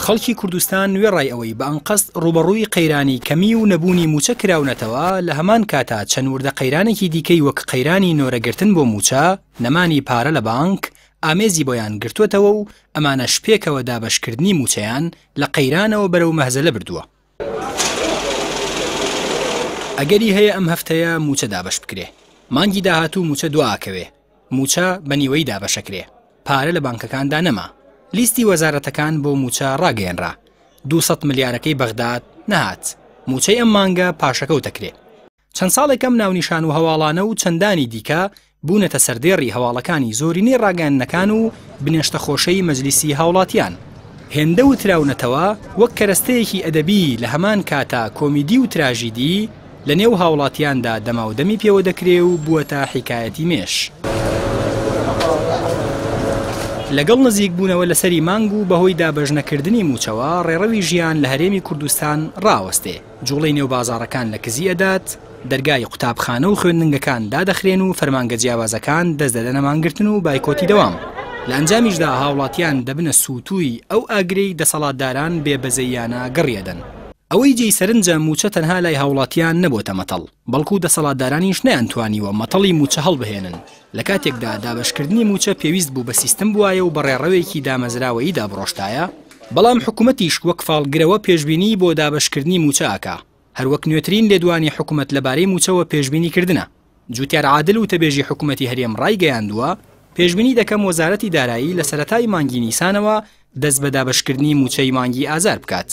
خەڵکی کوردستان وێڕای ئەوەی بە ئەنقەست ڕووبەڕووی قەیرانی کەمی و نەبوونی مووچە کراونەتەوە، لە هەمان کاتا چەند وردە قەیرانێکی دیکەی وەک قەیرانی نۆرەگرتن بۆ مووچە، نەمانی پارە لە بانک، ئامێزی بۆیان گرتووەتەوە و ئەمانەش پێکەوە دابەشکردنی مووچەیان لە قەیرانەوە بەرەو مەهزەلە بردووە. ئەگەری هەیە ئەم هەفتەیە مووچە دابەش بکرێ. مانگی داهاتوو مووچە دواکەوێ. مووچە بە نیوەی دابەشەکرێ. پارە لە بانکەکاندا نەما. لیستی وەزارەتەکان بۆ مووچە ڕاگەیەنرا. 200 ملیارەکەی بەغداد نەهات. مووچەی ئەم مانگە پاشەکەوتەکرێ. چەند ساڵێک ئەم ناونیشان و هەواڵانە و چەندانی دیکە بوونەتە سەردێڕی هەواڵەکانی زۆرینەی ڕاگەیاندنەکان و بنێشتە خۆشەی مەجلیسی هاوڵاتیان. هێندە وتراونەتەوە وەک کەرەستەیەکی ئەدەبی لە هەمان کاتا کۆمیدی و تراژیدی لە نێو هاوڵاتیاندا دەماودەمی پێوە دەکرێ و بووەتە حیکایەتی مێش. لەگەڵ نزیکبوونەوە لە سەری مانگ و بەهۆی دابەشنەکردنی مووچەوە ڕێڕەوی ژیان لە هەرێمی کوردستان ڕاوەستێ. جوڵەی نێو بازاڕەکان لە کزی ئەدات، دەرگای قوتابخانە و خوێندنگەکان دادەخرێن و فەرمانگە جیاوازەکان دەست دەدەنە مانگرتن و بایکۆتی دەوام، لە ئەنجامیشدا هاوڵاتیان دەبنە سووتووی ئەو ئاگرەی دەسەڵاتداران بێ بەزەییانە گڕی ئەدەن. ئەوەی جێی سەرنجە مووچە تەنها لای هاوڵاتیان نەبۆتە مەتەڵ، بەڵکو دەسەڵاتدارانیش نەیانتوانیوە مەتەڵی مووچە هەڵبهێنن، لە کاتێکدا دابەشکردنی مووچە پێویست بوو بە سیستم بوایە و بە ڕێڕەوێکی دامەزراوەییدا بڕۆشتایە، بەڵام حکومەتیش وەک فاڵگرەوە پێشبینی بۆ دابەشکردنی مووچە ئەکا، هەروەک نوێترین لێدوانی حکومەت لەبارەی مووچەوە پێشبینیکردنە. جوتیار عادل وتەبێژی حکومەتی هەرێم ڕایگەیاندووە، پێشبینی دەکەم وەزارەتی دارایی لە سەرەتای مانگی نیسانەوە دەست بە دابەشکردنی مووچەی مانگی ئازار بکات.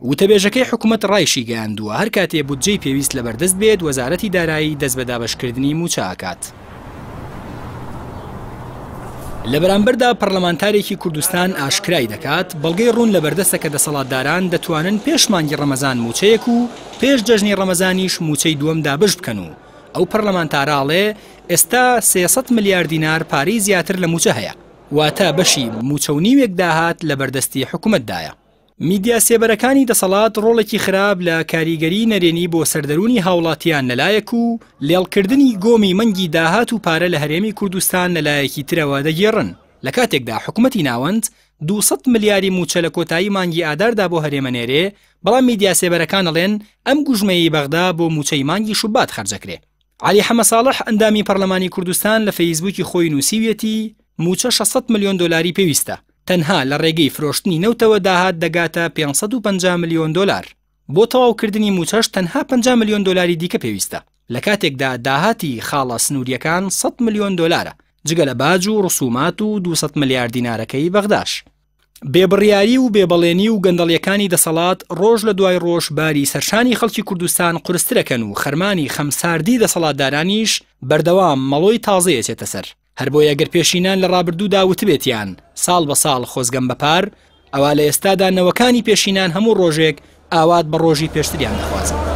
وتەبێژەکەی حکومەت ڕایشیگەیاندووە، هەر کاتێ بودجەی پێویست لەبەردەست بێت وەزارەتی دارایی دەست بە دابەشکردنی مووچە ئەکات. لە بەرامبەردا پەرلەمانتارێکی کوردستان ئاشکرای دەکات، بەڵگەی ڕوون لەبەردەستە کە دەسەڵاتداران دەتوانن پێش مانگی ڕەمەزان مووچەیەک و پێش جەژنی ڕەمەزانیش مووچەی دووەم دابەش بکەن و ئەو پەرلەمانتارە ئەڵێ ئێستا 300 ملیار دینار پارەی زیاتر لە مووچە هەیە، واتە بەشی مووچە و نیوێک داهات لەبەردەستی حکومەتدایە. میدیا سێبەرەکانی دەسەڵات ڕۆڵێکی خراپ لە کاریگەریی نەرێنی بۆ سەر دەروونی هاوڵاتیان لە لایەک و لێڵکردنی گۆمی مەنگی داهات و پارە لە هەرێمی کوردستان لە لایەکی ترەوە دەگێڕن لە کاتێکدا حکومەتی ناوەند 200 ملیاری مووچە لە کۆتایی مانگی ئاداردا بۆ هەرێم ئەنێرێ بەڵام میدیا سێبەرەکان ئەڵێن ئەم گوژمەیەی بەغدا بۆ مووچەی مانگی شوبات خەرجەکرێ. عەلی حەمەساڵح ئەندامی پەرلەمانی کوردستان لە فەیسبووکی خۆی نووسیویەتی مووچە 600 ملیۆن دۆلاری پێویستە، تەنها لە ڕێگەی فرۆشتنی نەوتەوە داهات دەگاتە 550 ملیۆن دۆلار. بۆ تەواوکردنی مووچەش تەنها 50 ملیۆن دۆلاری دیکە پێویستە، لە کاتێکدا داهاتی خاڵە سنوورییەکان 100 ملیۆن دۆلارە، جگە لە باج و ڕسومات و 200 ملیار دینارەکەی بەغداش. بێ بڕیاری و بێ بەڵێنی و گەندەڵیەکانی دەسەڵات ڕۆژ لە دوای ڕۆژ باری سەرشانی خەڵکی کوردستان قورسترەکەن و خەرمانی خەمساردی دەسەڵاتدارانیش بەردەوام مەڵۆی تازەی ئەچێتە سەر. هەر بۆیە گەر پێشینان لە ڕابردوودا وتبێتیان ساڵ بە ساڵ خۆزگەم بە پار، ئەوا لە ئێستادا نەوەکانی پێشینان هەموو ڕۆژێک ئاوات بە ڕۆژی پێشتریان دەخوازن.